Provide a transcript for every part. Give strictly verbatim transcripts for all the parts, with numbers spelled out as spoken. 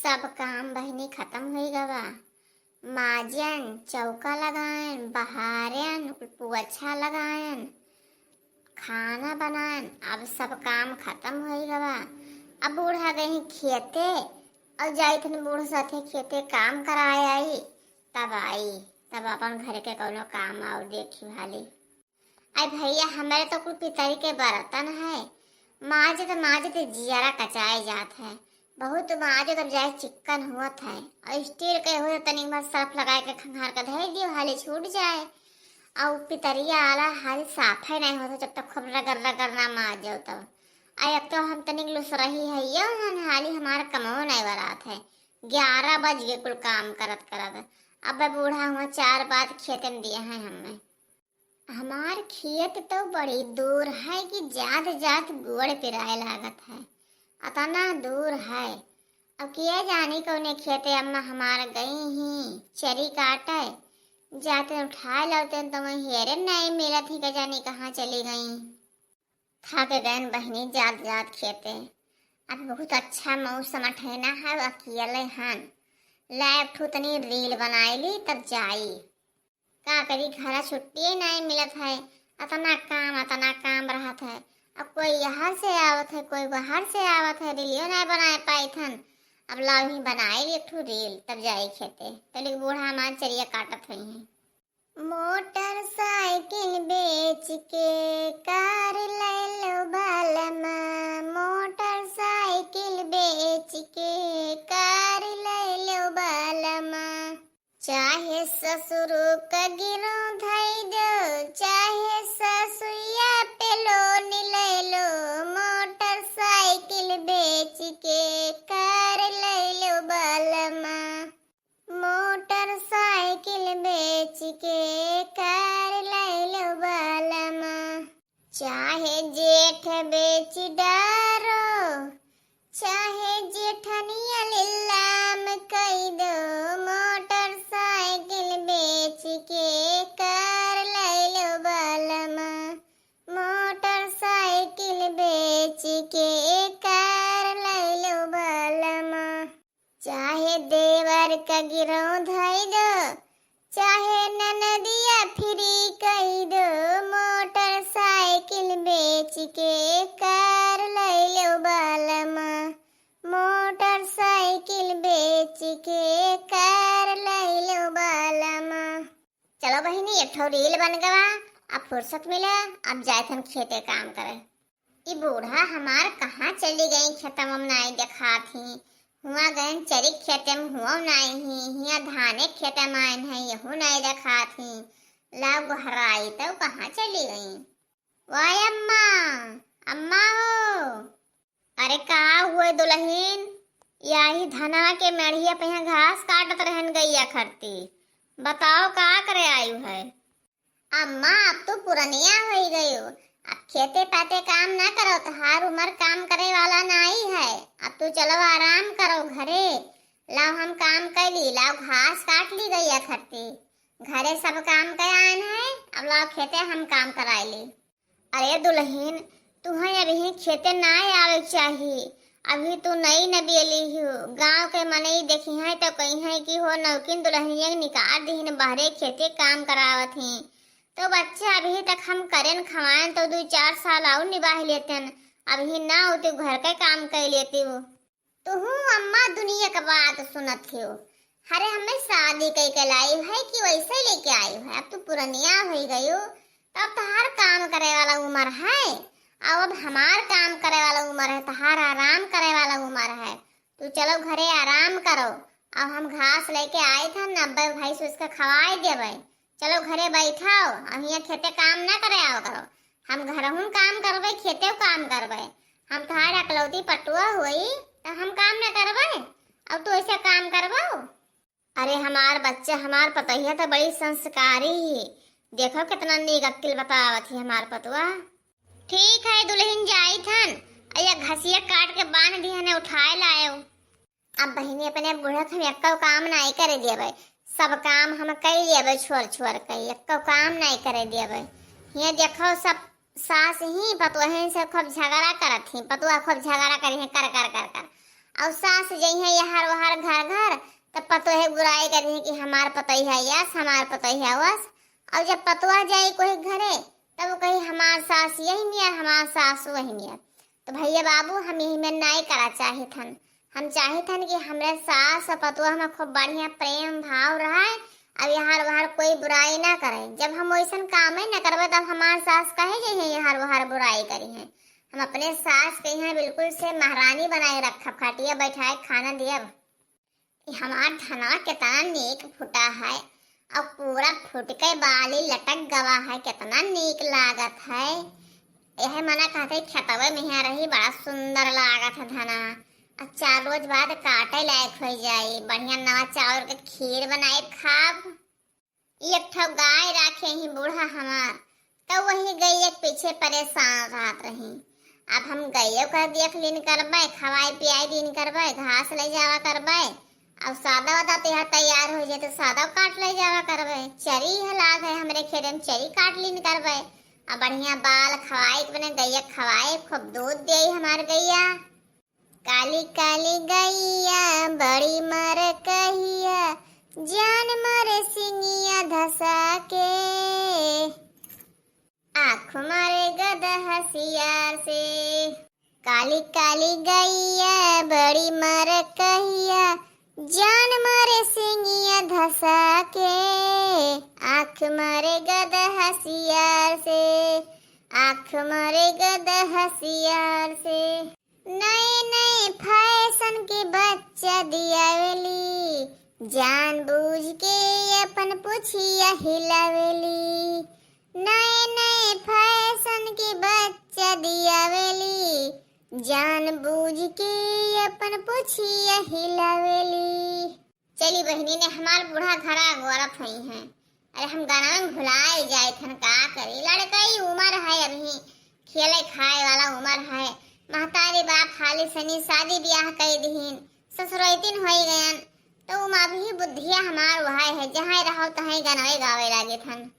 सब काम बहिनी खतम होइ गवा। माजन, चौका लगायन, बहारन, पोछा लगायन, खाना बनायन, अब सब काम खतम होइ गवा। अब बूढ़ा गई खेते, और जाइत हन बूढ़ साथे खेते काम कराए आई, तब आई, तब अपन घर के कौनो काम और देखी भाली। अरे भैया, हमरे तो कुल पितरी के बर्तन है, माजत माजत जियरा कचाए जात है। बहुत माजो तब जाए चिक्कन होत है, और स्टील के हो तो तनिक भर सर्फ लगाए के खंगार के धइ दियो, हाली छूट जाए। और पितरिया आला हाली साफे नहीं होत है, जब तक खूब रगड़ रगड़ ना माजो तब। आ एक तो हम तनिक लुसरही है, ये हन हाली हमार कमो नहीं बरात है, ग्यारह बज गए कुल काम करत करत। अब बूढ़ा हुआ चार बाद खेते में दिए हैं हमें। हमार खेत तो बड़ी दूर है कि जात जात गोड़ पिराए लागत है, अतना दूर है। अब किया जानी कौने खेते अम्मा हमार गई ही चरी काटे, जाते उठाए लौते तो वहीं हेरे नहीं मिलत ही, का जानी कहाँ चली गई। थक गए बहिनी जात जात खेते। अब बहुत अच्छा मौसम ठहना है, अकेले हन। ला एक ठो तनी रील बनाए ली तब जाई। का करी, घरा छुट्टिए नाहीं मिलत है, अतना काम, अतना काम रहत है। अब कोई यहाँ से आवत है, कोई बाहर से आवत है, रीलियो नाहीं बनाए पाइत हन। अब लाओ ही बनाए एक ठो रील, तब जाए खेते। तलिक बूढ़ा हमार चरिया काटत हुई हैं। मोटरसाइकिल बेच के कार ले लो बालमा, मोटरसाइकिल बेच के कार ले लो बालमा। चाहे ससुर का गिरो धई दो, चाहे ससुइया पे लोन ले लो, मोटरसाइकिल बेच के कार ले लो बालमा, मोटरसाइकिल बेच के कार ले लो बालमा। चाहे जेठ बेच डारो, चाहे जेठनिया लीलाम कई दो, मोटरसाइकिल बेच के कार ले लो बालमा, मोटरसाइकिल बेच के कार ले लो बालमा। चाहे देवर का गिरो धई दो, चाहे ननदिया फ्री कई दो, मोटरसाइकिल बेच के कार ले लो बालमा, मोटरसाइकिल बेच के कार ले लो बालमा। चलो बहिनी, एक ठो रील बन गवा, अब फुर्सत मिले, अब जाए हम खेते काम करे। ई बूढ़ा हमार कहाँ चली गई, खेतवा में नाई देखात ही। हुआ गए चरी खेते में, हुआ नाई ही, हिया धाने खेते में आइन है, यहू नाई देखात ही। लाओ गोहराई तो कहाँ चली गई? वाह अम्मा, अम्मा हो। अरे का हुए दुलहिन, यही धनवा के मेढ़िया पे यहाँ घास काटत रहन गइया खरती। बताओ का करे आयु है? अम्मा, अब तू पुरनिया होई गयो, अब खेते पाते काम ना करो, तोहार उमर काम करे वाला नाई है। अब तू चलो आराम करो घरे। लाओ हम काम कर ली, लाओ घास काट ली गइया खरती। घरे सब काम के आन है, अब लाओ खेते हम काम कराए ली। अरे दुलहिन, तुहैं अबहीं खेते नाय आवे के चाही। अभी तू नई नबेली हो। गाँव के मनई देखिहैं तो कहिहैं कि हो नौकिन दुलहनिया के निकाल दिहिन, बहरे खेते काम करावत ही। तो बच्चा अभी तक हम करेन खवाएन तो दुइ चार साल और निबाह लेतेन। अबहीं ना होती घर के काम कर लेती हो। तुहू अम्मा दुनिया के बात सुनत हो। अरे हमें शादी कई के लाई है कि वैसे लेके आई है? अब तू पुरनिया होई गयो, तो अब तहार काम करे वाला उमर है। अब, अब हमार काम करे वाला उमर है, तहार आराम करे वाला उमर है। तू चलो घरे आराम करो। अब हम घास लेके आए थे, नब्बे भैंस उसके खवाए देवे। चलो घरे बैठाओ, अब हियाँ खेते काम ना करे आओ करो। हम घरहुन काम करबे, खेते काम करबे। हम तोहार अकलौती पटुआ होई, तो हम काम ना करबे? अब तू ऐसे काम करबो? अरे हमार बच्चा, हमार पतोहिया तो बड़ी संस्कारी ही। देखो कितना नीक अक्किल बतावत ही हमार पतुआ। ठीक है दुलहिन, जाई थन, या घसिया काट के बांध दिहने, उठाए लायो। अब बहिनी, अपने बूढ़ा के हम एक्को काम नाई करे देबै, सब काम हम कई लेबै छोर छोर के, एक्को काम नाई करे देबै। हियाँ देखो, सब सास ही पतोहन से खूब झगड़ा करत ही, पतोह खूब झगड़ा करी है कर कर कर कर। और सास जइहैं यहर वहर घर घर, तब पतोहे बुराई करिहैं कि हमार पतोहिया यस, हमार पतोहिया वस। और जब पतोह जाई कोई घरे, तब वो कही, "हमार सास यही नियर, हमार सास वही नियर।" तो भैया बाबू, हम यही में नाई करा चाहित हन। हम चाहित हन कि हमरे सास और पतोह में खूब बढ़िया प्रेम भाव रहे। अब यहर वहर कोई बुराई ना करे। जब हम वैसन कामे न करबे, तब हमार सास कहे जइहैं यहर वहर बुराई करिहैं। हम अपने सास के यहाँ बिल्कुल से महारानी बनाए रखब, खटिया बैठाए खाना दियब। ई हमार धनवा केतना नीक फूटा है, और पूरा फूट के बाली लटक गवा है, केतना नीक लागत है। यह मना कहते खेतवे में यहाँ रही, बड़ा सुंदर लागत है धनवा। और चार रोज बाद काटे लायक हो जाई, बढ़िया नवा चाउर के खीर बनाए खाब। एक ठो गाय राखे ही बूढ़ा हमार, तो वही गैया के पीछे परेशान रहत रही। अब हम गैया का देख लीन करबे, खवाई पियाई दीन करबे, घास ले जावा करबे, अब सादा वादा तो यहाँ तैयार हो जाए तो सादा काट ले जावा करबे, चरी है लाग है हमरे खेत में, चरी काट लीन करबे। अब बढ़िया बाल खवाई के बने गैया खवाई, खूब दूध दे हमार गैया। काली काली गैया बड़ी मरकहिया, जान मारे सिंगिया धसा के, आँख मारे गदहा सियार से। काली काली गैया बड़ी मरकहिया, जान मारे सिंगिया धसा के, आँख मारे गदहा सियार से, आँख मारे गदहा सियार से। नए नए फैशन के बच्चा दियावेली, जानबूझ के अपन पुछिया हिलावेली। नए नए फैशन के बच्चा दियावेली, जानबूझ के अपन पुछिया हिलावेली। चली बहिनी ने हमार बूढ़ा घरा गोरत हुई हैं। अरे हम गाना में भुलाए जाए थन, का करी, लड़कई उम्र है अभी, खेले खाए वाला उम्र है। महतारी बाप हाली सनी शादी ब्याह कई दिहिन, ससुरैतिन होई गयन, तो उमा अभी बुद्धिया हमार वह है, जहाँ रहो तहाँ गनवे गावे लागे थन।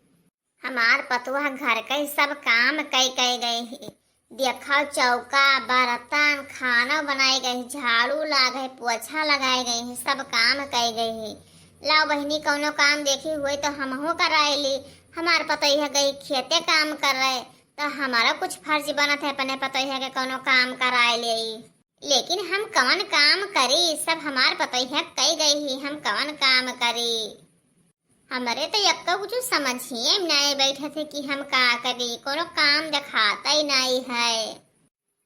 हमार पतोह घर के सब काम कई कई गई ही। देखो चौका, बर्तन, खाना बनाई गई, झाड़ू लागे, पोछा लगाई गई ही, सब काम कई गई ही। लाओ बहिनी, कौनो काम देखी हुई तो हमहू कराई ली। हमार पतोह गई खेते काम कर रहे, तो हमारा कुछ फर्ज बनत है अपने पतोह के कौनो काम कराई ले। लेकिन हम कवन काम करी, सब हमार पतोह कई गई ही, हम कवन काम करी? हमरे तो यक्का कुछ समझिए में नाई बैठत है कि हम का करी, कोनो काम देखाता ही नाई है।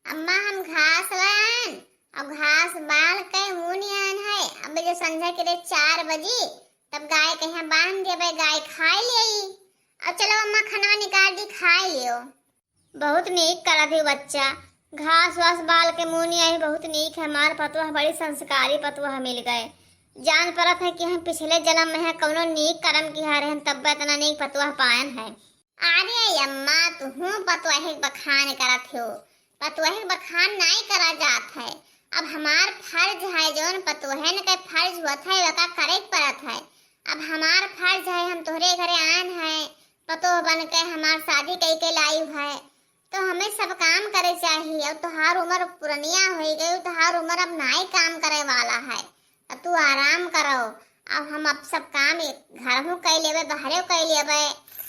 अम्मा, हम घास लान और घास बाल के ऊन आन है। अब जो संझा के रे चार बजी, तब गाय के यहाँ बांध देबे, गाय खाए लेई। अब चलो अम्मा, खाना निकाल दी, खाए लियो। बहुत नीक करत ही बच्चा, घास वास बाल के मुँह नहीं आई, बहुत नीक है। हमार पतोह बड़ी संस्कारी पतोह मिल गए। जान परत है कि हम पिछले जन्म में है कौनो नीक कर्म किहा रहन, तब इतना नीक पतोह पायन है। अरे अम्मा, तुहू पतोह के बखान करत हो, पतोह के बखान नहीं करा जात है। अब हमार फर्ज है, जौन पतोहन के फर्ज होत है, वका करे के परत है। अब हमार फर्ज है, हम तोहरे घरे आन है, पतोह बन के हमार शादी कई के लाई है, तो हमें सब काम करे चाहिए। अब तोहार उम्र पुरनिया हो गई, तोहार उम्र अब नाई काम करे वाला है, अब तू आराम करो। अब हम अब सब काम घर हूँ कई लेबे, बाहरे कई लेबे।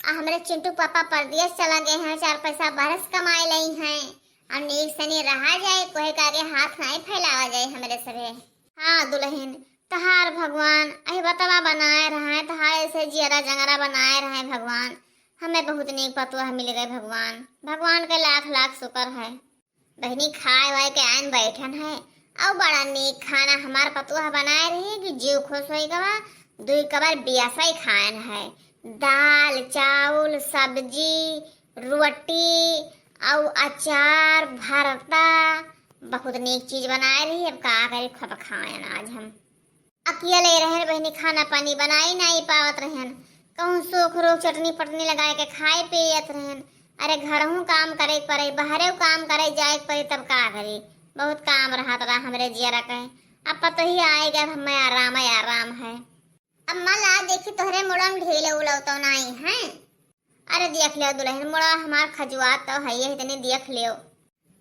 आ हमरे चिंटू पापा परदेश चला गए हैं, चार पैसा बरस कमाए लई हैं, अब नीक सनी रहा जाए, कोहे के आगे हाथ नाई फैलावा जाए हमरे सभे। हाँ दुल्हन, तहार भगवान अही बतवा बनाए रहे, तहार ऐसे जियरा जंगरा बनाए रहे भगवान। हमें बहुत नीक पतोह मिल गए भगवान, भगवान के लाख लाख शुक्र है। बहिनी खाए वाए के आन बैठन है, और बड़ा नीक खाना हमार पतोह बनाए रही कि जीव खुश हो गवा। दुई कबार बियासई खायन है, दाल, चाउल, सब्जी, रोटी, और अचार, भरता, बहुत नीक चीज बनाए रही। अब का करी, खूब खायन आज हम। अकेले रहन बहिनी, खाना पानी बनाई नाई पावत रहन, कहूँ सूख रोग चटनी पटनी लगाए के खाए पियत रहन। अरे घरहूँ काम करे के पड़े, बाहरे काम करे जाए के पड़े, तब का करी, बहुत काम रहत रहा हमरे जियरा के। अब पतोही आए गए, अब हमें आराम है, आराम है। अम्मा ला देखी तोहरे मुड़वा में ढील उलव तो नाई है। अरे देख लियो दुल्हन, मुड़वा हमार खजुआत तो है, यही तनी देख लियो।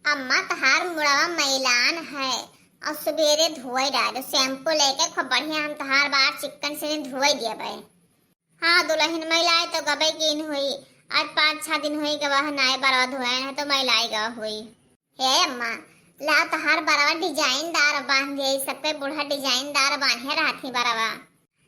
अम्मा तहार मुड़वा मैलान है, और सुबेरे धोए डालो, shampoo लेके खूब बढ़िया हम तहार बार चिकन से धोए दिया बे। हाँ दुलहिन, मैलाए तो गबे कीन हुई, आज पाँच छह दिन हुई गवा है, नाई बरवा धोए है तो मैलाई गवा हुई। हे अम्मा, लाओ तहार बरवा design दार बांध दिए, सबके बूढ़ा design दार बांधे रहत ही बरवा।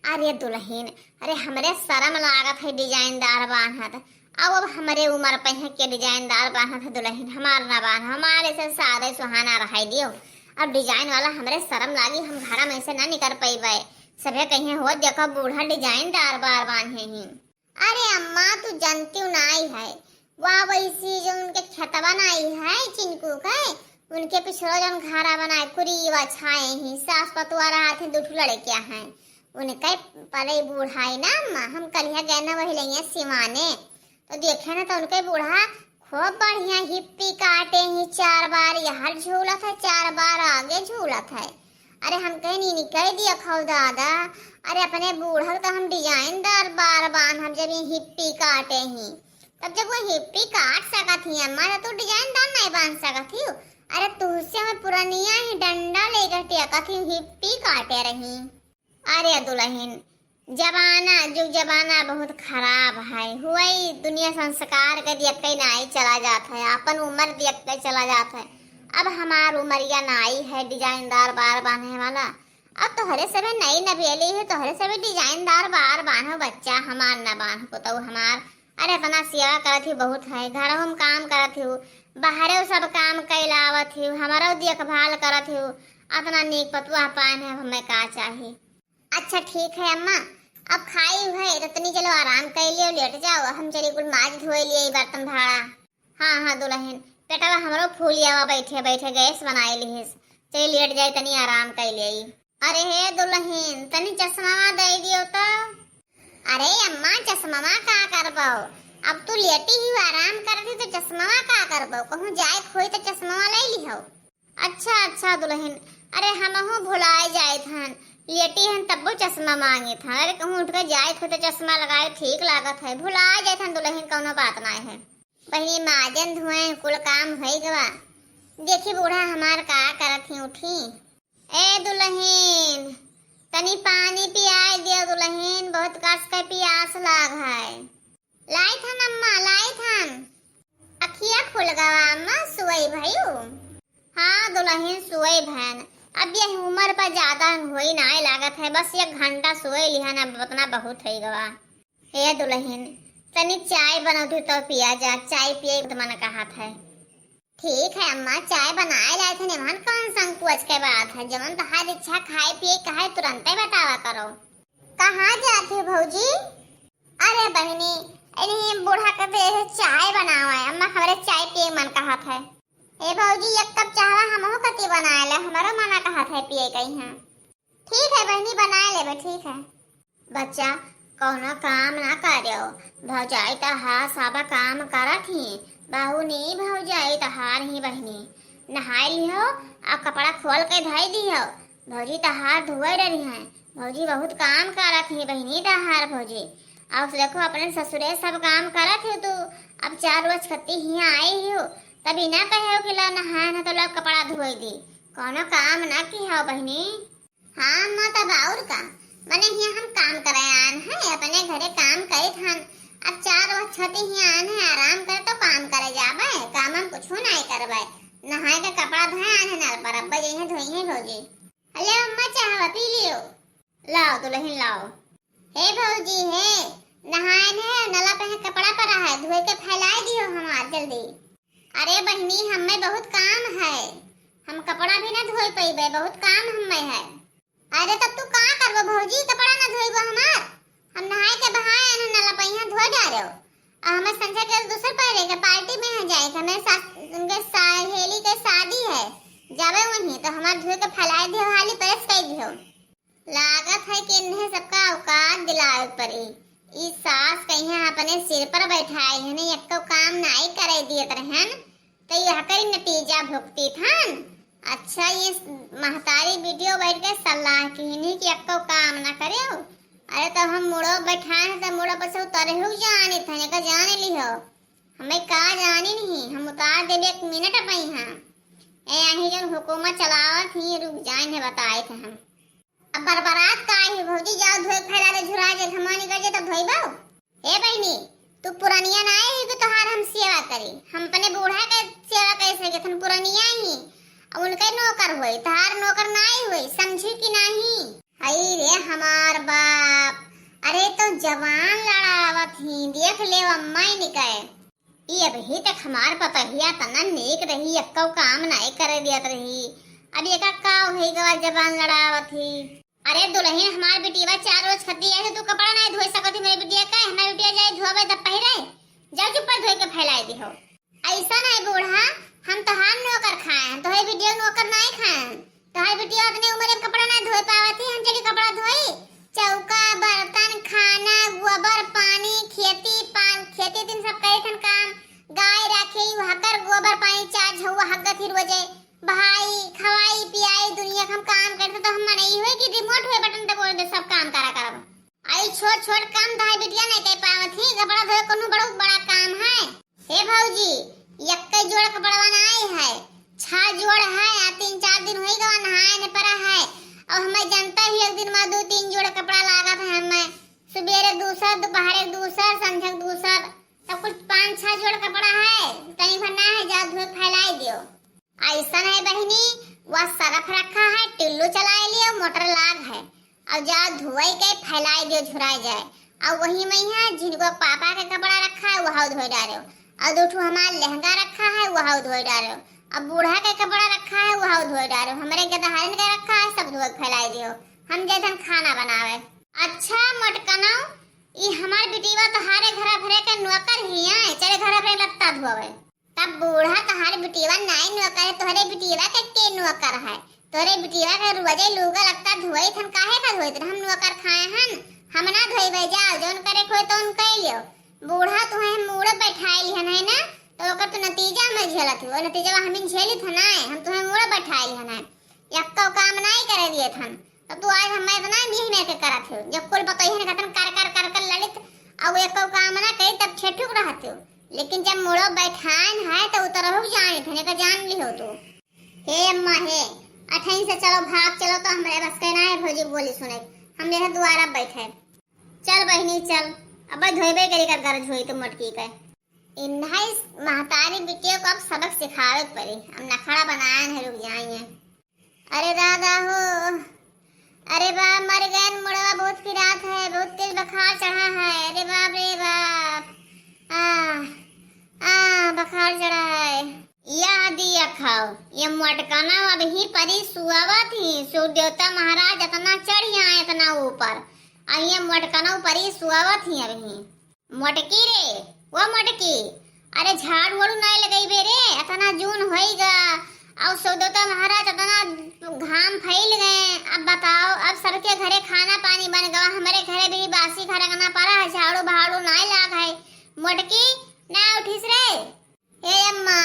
अरे दुलहिन, अरे हमरे शरम लागत है design दार बांधत। अब, अब हमरे उमर पे है के design दार बांधत है दुलहिन, हमार ना बांध, हमारे से सादे सुहाना रहाई दियो। अब design वाला हमरे शरम लागी, हम घरा में से ना निकर पइबे। सभे कहिए हो देखो बूढ़ा design दार बार बांधे ही। अरे अम्मा, तू जानती नाई है, वह वैसी जो उनके खेतवा नाई है चिनकू के, उनके पिछड़ो जौन घरा बनाए कुरीवा छाए ही, सास पतुआ रहत ही, दू ठो लड़किया हैं, उनके परे बूढ़ाई ना अम्मा, हम कलिया गए ना वही लइया सिवाने, तो देखे ना तो उनके बूढ़ा खूब बढ़िया हिप्पी काटे ही, चार बार यहाँ झूलत है, चार बार आगे झूलत है। अरे हम कहे नीनी कह दिया खाओ दादा, अरे अपने बूढ़ा तो हम design दार बार बांध हम जब ये हिप्पी काटे ही, तब जब वो हिप्पी काट सकत ही अम्मा तो तू design दार नहीं बांध सकत ही। अरे तुझसे मैं पुरानिया ही डंडा लेकर टेकत ही हिप्पी काटे रही। अरे दुलहिन, जमाना, जुग जमाना बहुत खराब है। हुई दुनिया संस्कार के दियक्के नाई चला जात है, अपन उमर दियक्के चला जात है। अब हमार उमरिया नाई है design दार बार बांधे वाला। अब तोहरे सबे नई नबेली है, तोहरे सबे design दार बार बांधो बच्चा, हमार ना बांध पुतऊ हमार। अरे इतना सेवा करत ही बहुत है, घरों में काम करत ही, बाहरे सब काम कैलावत ही, हमारो देखभाल करत ही। इतना नीक पतुआ पान है, हमें का चाही। अच्छा ठीक है अम्मा, अब खाई है तो तनी चलो आराम कर लियो, लेट जाओ, हम चली कुल माज धोए लिए बर्तन भाड़ा। हाँ हाँ दुलहिन, पेटवा हमरो फूल आवा, बैठे बैठे गैस बनाए लिहिस, चली लेट जाए तनी आराम कर लिए। अरे हे दुलहिन, तनी चश्मा दे दियो तो। अरे अम्मा, चश्मा का करबो, अब तू लेटी ही आराम करती तो चश्मा का करबो, कहूँ जाए खोई तो चश्मा ले लिहो। अच्छा अच्छा दुलहिन, अरे हमहू भुलाए जाइत हन, लेटी हन तब्बो चश्मा मांगित हन। अरे कहूँ उठ के जाइत हो तो चश्मा लगाए ठीक लागत है, भुलाए जाइत हन दुलहिन, कौनो बात नाय है। बहिनी माजन धुआं कुल काम होई गवा, देखी बूढ़ा हमार का करत ही उठी। ए दुलहिन, तनी पानी पियाए दियो दुलहिन, बहुत कस के पियास लाग है। लाइत हन अम्मा, लाइत हन। अखिया खुल गवा अम्मा, सुई भयू? हाँ दुलहिन, सुई भयन। अब यह उमर पर ज्यादा होई नाय लागत है, बस एक घंटा सोए लिहन, अब उतना बहुत होई गवा। ए दुलहिन, तनी चाय बनौती तो पिया जा, चाय पिए के मन कहत है। ठीक है अम्मा, चाय बनाए लाए थे, निमन कौन संकोच के बात है, जवन तहार इच्छा खाए पिए के है तुरंते बतावा करो। कहाँ जात हो भौजी? अरे बहिनी, इन्हीं बूढ़ा के दे है चाय बनावा है अम्मा, हमरे चाय पिए मन कहत है। ए भौजी, एक कप चाहवा हमहू कती बनाए ले, हमरो मना कहत है पिए के यहाँ। ठीक है बहिनी, बनाए लेबे, ठीक है। बच्चा, कौनो काम ना करो, भौजाई तहार सब काम करत ही। बहिनी, भौजाई तहार ही बहिनी, नहाए लिहो आ कपड़ा खोल के धोई दिहो। भौजी तहार धोए डरी हैं, भौजी बहुत काम करत ही बहिनी तहार भौजी। और देखो अपने ससुरे सब काम करत ही तू, अब चार रोज खत्ती हियाँ आई ही हो, तभी ना कहो कि ला नहाए ना तो ला कपड़ा धोई दी, कौनो काम ना की हो बहिनी। हाँ अम्मा, तब और का, मने हियाँ हम काम करे आन है, अपने घरे काम करित हन। अब चार वक्त छती हियाँ आन है, आराम करे तो काम करे जाबे, काम हम कुछ नहीं करबे। नहाए के कपड़ा धोए आन है नल पर, अब जइहे धोइहे भौजी। ले अम्मा, चाहवा पी लियो। लाओ दुलहिन लाओ। हे भौजी हे, नहाए ने नला पे कपड़ा पड़ा है, धोए के फैलाए दियो हमार जल्दी। अरे बहिनी, हमें बहुत काम है, हम कपड़ा भी ना धोई पइबे, बहुत काम हमें है। अरे तब तू का करबो भौजी, कपड़ा ना धोइबो हमार? हम नहाए के बहाए आने नला पहिया धोए डारेव। आ हमें संझा के दूसर पहरे के पार्टी में है जाए के, हमें सास, उनके सहेली के शादी है, जाबे वहीं तो हमार धोए के फैलाए दियो, हाली प्रेस कर दियो। लागत है कि इन्हें सबका औकात दिलावे पड़ी। ई सास कहिया अपने सिर पर बैठाए, इन्हें एक्को काम नाई करे दियत रहन, तो यह करी नतीजा भुगती थन। अच्छा, ये महतारी वीडियो बैठ के सलाह की इन्हीं कि एक्को काम ना करे। अरे तो हम मुड़ो बैठाए हैं तो मुड़ो पर से उतरे हो जाने थे, का जाने लिहो। हमें का जानी नहीं, हम उतार देबे एक मिनट पई हाँ। ए, यही जौन हुकूमत चलावत ही, रुक जाइन है, बताइत है हम। अब बरबरात का ही भौजी, जाओ धोए फैला ले, झुरा जे घमवा निकल जे तब धोइबो। हे बहिनी, तू पुरनिया नाई ही कि तोहार हम सेवा करी? हम अपने बूढ़ा के सेवा कैसे के, थन पुरनिया ही, अब उनके नौकर होई, तोहार नौकर नाई होई, समझी कि नाही? हई रे हमार बाप, अरे तो जबान लड़ावत ही, देख ले अम्मा ही निकय। ई अबही तक हमार पतोहिया तना नीक रही, एक्को काम नाई करे दियत रही। अब एका का होई गवा, जबान लड़ावत ही। अरे दुलहिन, हमार बिटिया चार रोज खती आई, तो तू कपड़ा नाई धोई सकत ही मेरे बिटिया का? हमार बिटिया जाए धोवे तब पहिरे, जा चुप्पा धोई के फैलाई दिहो। ऐसा नाई बूढ़ा, हम तोहार नौकर खाए हैं, तोहरे बिटिया नौकर नाई खाए हैं। तोहार बिटिया अपने उम्र में कपड़ा नाई धोई पावत ही, हम चली कपड़ा धोई? चौका, बर्तन, खाना, गोबर, पानी, खेती, पान, खेती दिन सब करे थन काम। गाय राखे, वहाँ कर गोबर पानी, चार झौवा हगत ही रोजे, बहाई, खवाई, पियाई, दुनिया के हम काम करते तो हम मनई हुए कि रिमोट हुए बटन दबो दे सब काम करा करब। आई छोट छोट काम तोहार बिटिया नहीं कर पावत ही, कपड़ा धोए कोनो बड़ो बड़ा काम है। हे भौजी, यक्के जोड़ कपड़वा नाई है, छह जोड़ है, आ तीन चार दिन होई गवा नहाए न परा है। अब हमें जनता ही एक दिन में दो तीन जोड़ कपड़ा लागत है हमें, सुबेरे दूसर, दोपहरे दूसर, संझक दूसर, तब कुछ पाँच छह जोड़ कपड़ा है, तनी भर ना है, जा धोए फैलाई दियो। ऐसन है बहिनी, वह सरफ रखा है, टिल्लू चलाए लियो, मोटर लाग है, और जा धोए के फैलाए दियो, झुराए जाए। और वही में यहाँ जिनको पापा के कपड़ा रखा है, वह धोए डालो, और दो ठो हमार लहंगा रखा है, वह धोए डालो, अब बूढ़ा के कपड़ा रखा है, वह धोए डालो, हमरे गदहारन के रखा है, सब धोए के फैलाए दियो, हम जैसन खाना बनावे। अच्छा मोटकनऊ, ई हमार बिटिया तोहारे घरा भरे के नौकर ही है, चले घरा भरे लत्ता धोवे। तब बूढ़ा तोहार बिटिया नाई नौकर है, तोहरे बिटिया के के नौकर है? तोहरे बिटिया के रोजे लूगा लत्ता धोई थन, काहे का धोई थन? हम नौकर खाए हन, हम ना धोइबे, जाओ जौन करे खोए तो उन कह लियो। बूढ़ा तुहे हम मूड़े बैठाए लिहन है ना, तो ओकर तो नतीजा हम झेलत हो, नतीजा हम झेली थन आए, हम तुहे मूड़े बैठाए लिहन है, यक्को काम नाई करे दिए थन। तो तू आज हमें इतना मीह में के करत हो, जब कुल बतैहन खतन कर कर कर कर लड़ित, और एको काम ना करी तब ठेठुक रहत हो, लेकिन जब मुड़ो बैठान है तो उतरहु जानित है, का जान ली हो तू। हे अम्मा हे, अठैन से चलो, भाग चलो, तो हमरे बस के ना है भौजी बोली सुने, हम मेरे दुआरा बैठे। चल बहिनी चल, अब धोइबे करी का गरज होई तो मटकी के। इन्हाई महतारी बिटिया को अब सबक सिखावे के पड़ी। अब नखड़ा बनाए हैं, रुक जाइए। अरे दादा हो, अरे बा, मर गए, मुड़वा बहुत पिरात है, बहुत तेज बुखार चढ़ा है। अरे बाप रे बाप, आ, आ, बुखार चढ़ा है। या दिया खाओ, ये मोटकना अबही परी सुआवत ही, सूर्य देवता महाराज इतना चढ़ आए इतना ऊपर, और ये मोटकना परी सुआवत ही अबही। मोटकी रे, ओ मोटकी, अरे झाड़ू वाड़ू नाई लगइबे रे, इतना जून होइगा, और सौदोता महाराज इतना घाम फैल गए। अब बताओ, अब सबके घरे खाना पानी बन गवा, हमरे घरे भी बासी खरकना पड़ा है, झाड़ू बहाड़ू नाई लाग है। मोटकी, ना उठिस रे? हे अम्मा,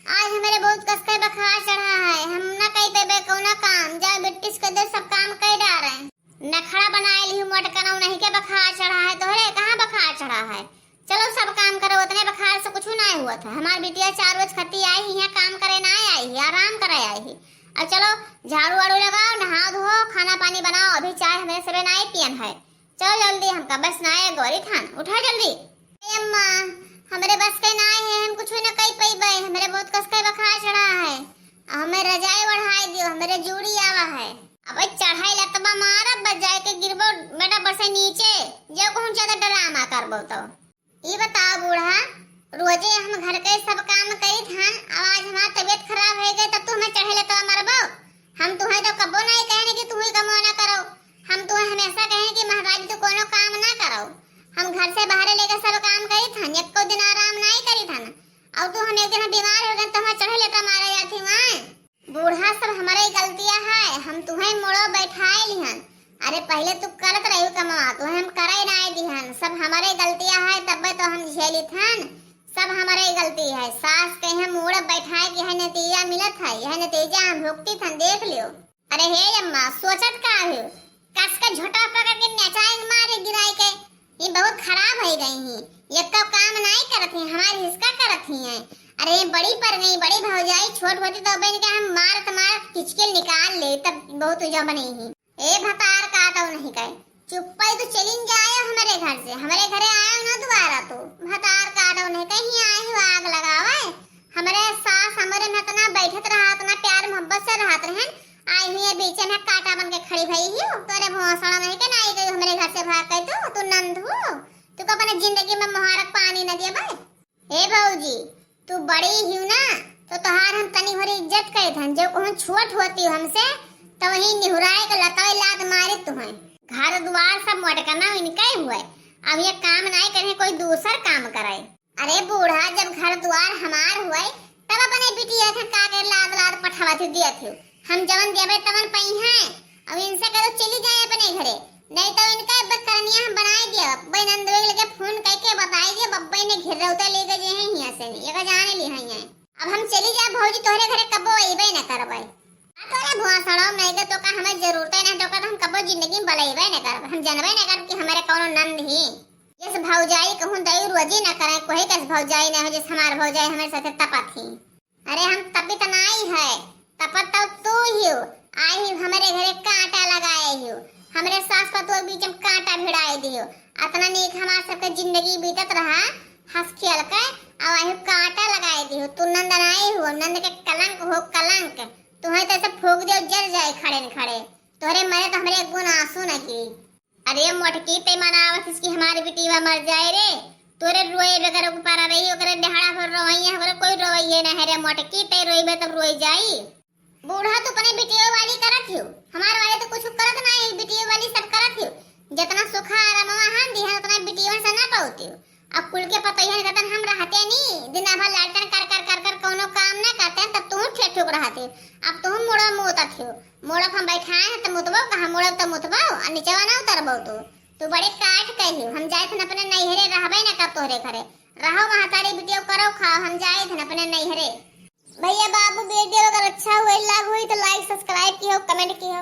आज हमरे बहुत कसके बुखार चढ़ा है, हम ना कई पेबे कौनो काम, जा बिट्टिस के दे सब काम कई डारे। नखड़ा बनाए लिहू मोटकनऊ, नहीं के बुखार चढ़ा है तोहरे, कहाँ बुखार चढ़ा है? चलो सब काम करो, उतने बुखार से कुछ नहीं हुआ था। हमार बिटिया चार रोज खती आई ही, यहाँ काम करे ना आई ही, आराम करे आई ही। अब चलो झाड़ू वाड़ू लगाओ, नहाओ धो, खाना पानी बनाओ, अभी चाय हमरे सबे नाई पियन है। चलो जल्दी, हमका बस नाई है गोरी थान, उठा जल्दी। ए अम्मा, हमरे बस के नाई है, हम कुछ न कई पइबे, हमरे बहुत कसके बुखार चढ़ा है, हमें रजाई ओढ़ाई दियो, हमरे जूड़ी आवा है। अबे चढ़ाई लतबा मारब, बस जाए के गिरबो बेटा बसे नीचे, जो कहूँ ज्यादा डरामा करबो तो। ई बताओ बूढ़ा, रोजे हम घर के सब काम करित हन, अब आज हमार तबीयत खराब होइ गए तब तू हमें चढ़े लतबा मारबो? हम तुहें तो कबो नहीं कहने कि तू ही कमो ना करो, हम तुहें हमेशा कहे कि महाराज तू कोनो काम ना करो। हम घर से बाहरे लेके सब काम करित हन, एको दिन आराम नहीं करित हन, और तू हम एक दिन हम बीमार हो गए तो हमें चढ़े लतबा मारे जाती वहाँ। बूढ़ा, सब हमरे गलतिया है, हम तुहें मुड़ो बैठाए लिहन। अरे पहले तू करत रही कमवा, तुहें हम करे नाय दिहन, सब हमरे गलतिया है, तब्बे तो हम झेलित हन, सब हमरे गलती है। सास के हम मुड़ बैठाए के यह नतीजा मिलत है, यह नतीजा हम भुगतित हन, देख लियो। अरे हे अम्मा, सोचत का हो? कस के झोटा पकड़ के नचाए मारे गिराए के, ये बहुत खराब होइ गई ही। ये तो काम नाई करत ही, हमार हिसका करत ही है। अरे बड़ी पर गई, बड़ी भौजाई, छोट होती तो बहन के हम मारत मारत किचकिल निकाल ले, तब बहुत जो बनी ही। ए भतार काटो नहीं कहे, चुप्पे तो चलिन जाए हमरे घर से, हमरे घरे आयो ना दोबारा तो। भतार काटो नहीं कहीं आए हो आग लगावे। हमरे सास हमरे में इतना बैठत रहा, इतना प्यार मोहब्बत से रहत रहन, आई हुई है बीचे में काटा बन के खड़ी भई ही। तोरे भोसड़ा नहीं के ना आई गई हमरे घर से भाग के, तू तू नंद हो, तू को अपने जिंदगी में मुहारक पानी न दिया भाई। ए भौजी, तू बड़ी हिउ ना, तो तोहार हम तनी भरी इज्जत करत हन। जब कहूँ छोट होती हो हमसे, तो वही निहुराए के लतवे लात मारे तुहें। घर दुआर सब मोटकना इनका ही हुए, अब ये काम नाई करे, कोई दूसर काम करे। अरे बूढ़ा, जब घर दुआर हमार हुए, तब अपने बिटिया के का के लाद लाद पठावत ही दियत ही। हम जवन देबे तवन पई हैं। अब इनसे करो चली जाए अपने घरे, नहीं तो इनका बकरनिया हम बनाए दिया। बब्बे नंदवे के लगे फोन करके बताए दिया, बब्बे ने घेरौता ले गए हैं यहाँ से, ये का जाने ली हैं यहाँ। अब हम चली जाए भौजी, तोहरे घरे कबो अइबे न करबे। आ तोरे भुआसड़ो में के तो का हमें जरूरत है ना, तो का हम कबो जिंदगी में बलइबे न करब, हम जानबे न करब कि हमारे कौनो नंद ही। जस भौजाई कहूँ दई रोजी न करे, कोई कस भौजाई न हो, जस हमार भौजाई हमारे साथे तपत ही। अरे हम तपित नाई है, तपत तो तू ही हो। आई ही हमरे घरे कांटा लगाए ही हो, हमरे सास पतोह के बीच में कांटा भिड़ाए दी हो। अतना नीक हमार सबके जिंदगी बीतत रहा हंस खेल के, अब आई ही कांटा लगाए दी हो। तू नंद नाई हो, नंद के कलंक हो कलंक। तुहें तो ऐसे फूंक दियो जर जाए खड़े न खड़े। तोहरे मरे तो हमरे एक बूंद आंसू न गिरी। अरे मोटकी, ते मनावत हिस कि हमार बिटिया मर जाए रे। तोरे रोए बगैर ऊपर रही, ओकरे डेहड़ा पर रोइए, हमरे कोई रोइए ना है रे मोटकी, ते रोइबे तब रोई जाई। बूढ़ा तू अपने बिटियो वाली करत हियो, हमार वाले तो कुछ करत ना है, बिटियो वाली सब करत हियो। जितना सुखा आरामवा हम दिहन उतना बिटियो से ना पाउती हो। अब कुल के पतोहियन गतन हम रहते नी, दिन भर लालटेन कर कर कर कर कौनो काम ना करते, तब तू ठेठुक रहते। अब तू मुड़ा मुतत हियो। मोड़क हम बैठाए हैं त मुतबो, कहाँ मोड़क त मुतबो, आ निचवा ना उतरबो तू। तू बड़े काठ कही, हम जाए थन अपने नैहरे, रहबे ना कर तोहरे घरे। रहो महतारी बिटियो करो खाओ, हम जाए थन अपने नैहरे। भैया बाबू वीडियो अगर अच्छा हुए, लाग हुई तो like subscribe किहो, comment किहो।